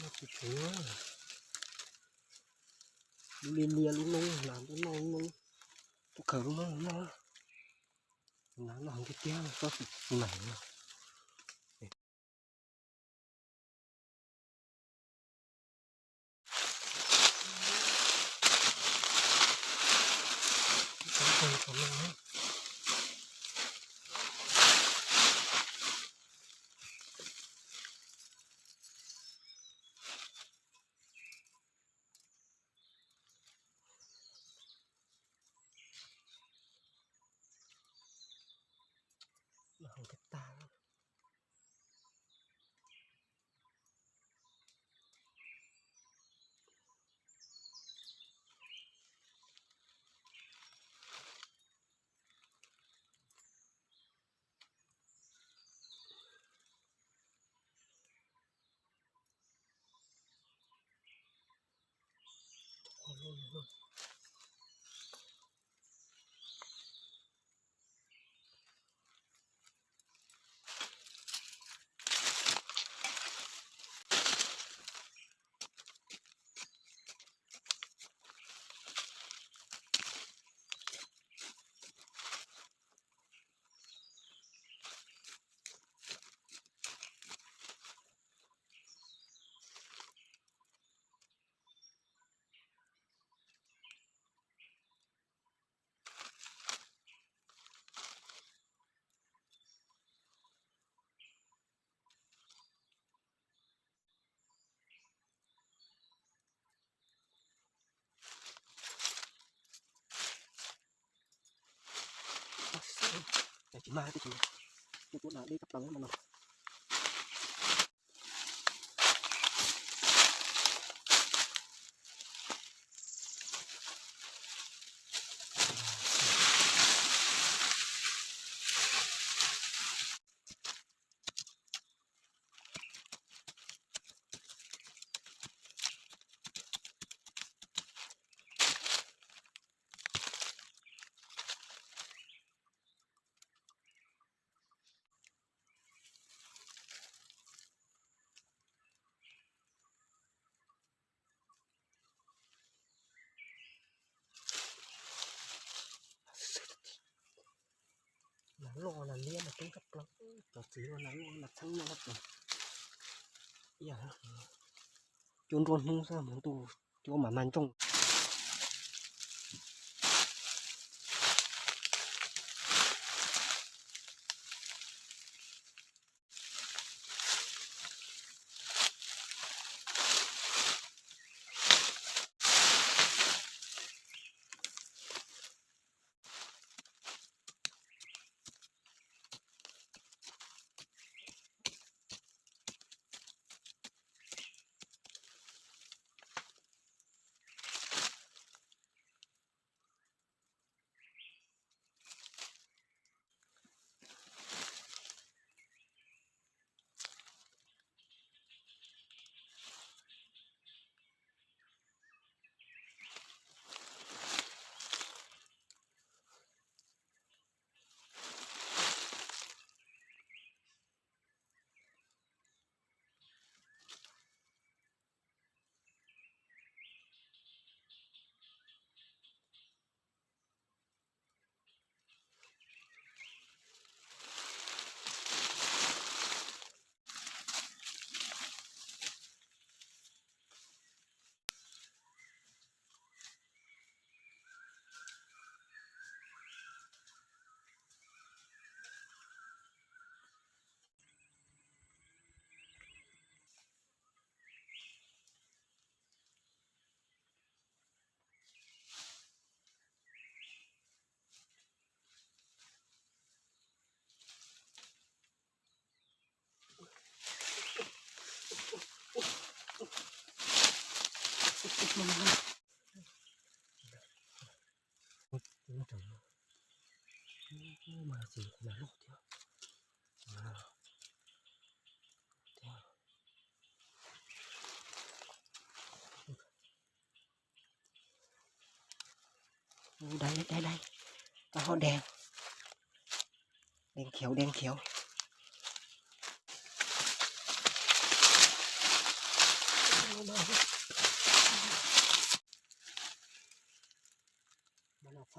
Tsis tshuav, lub liab liab lub noob, nas lub noj lub noob, tub khaws lub noob lub noj, nas noj heev tiag tiag, txob tsis maim no. Tsis mag, tsis mag, tuaj deb tshaj plaws no. Nas loj nas liab mas coob tshaj plaws, cov txiv nas loj nas txheeb noj tshaj plaws. Ib yam cuab nruab hnub xwb mas ntuj cuab mas mag ntsooj. Mas txiv nas loj thiab. Đây, đây, đây. Có hố đen. Đen khiếu, đen khiếu.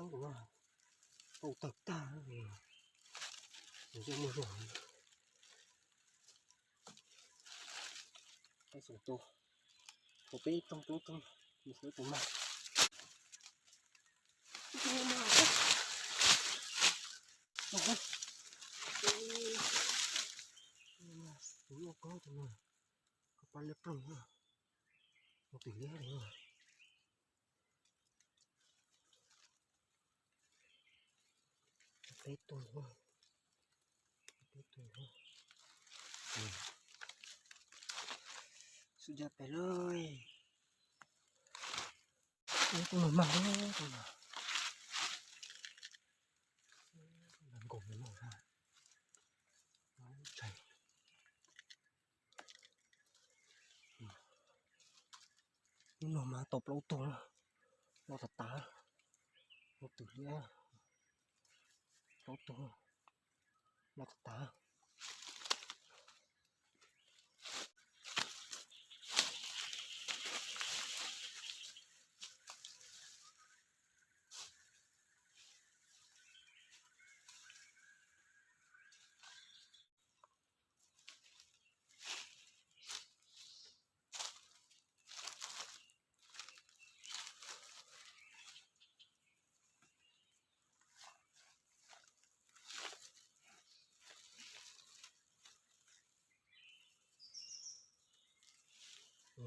Tus no tau tawg tag, nws yeej muaj zog. Peb xyoo tus, tus peb ib rooj plaub rooj, mus xwb tus mag. Tus no, tus no, koj pab liab ploog na, tus twm liab li na. Peb tus, peb tus, sib zog pem lawm. Ib tug no mag, tus no, nkaus no, tshais. Hnub no mas tau plaub tug, loj tas tas, tus twm liab, plaub tug, loj tas tas.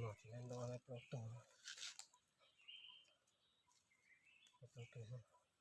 No tsis nto plaub tug, plaub tug.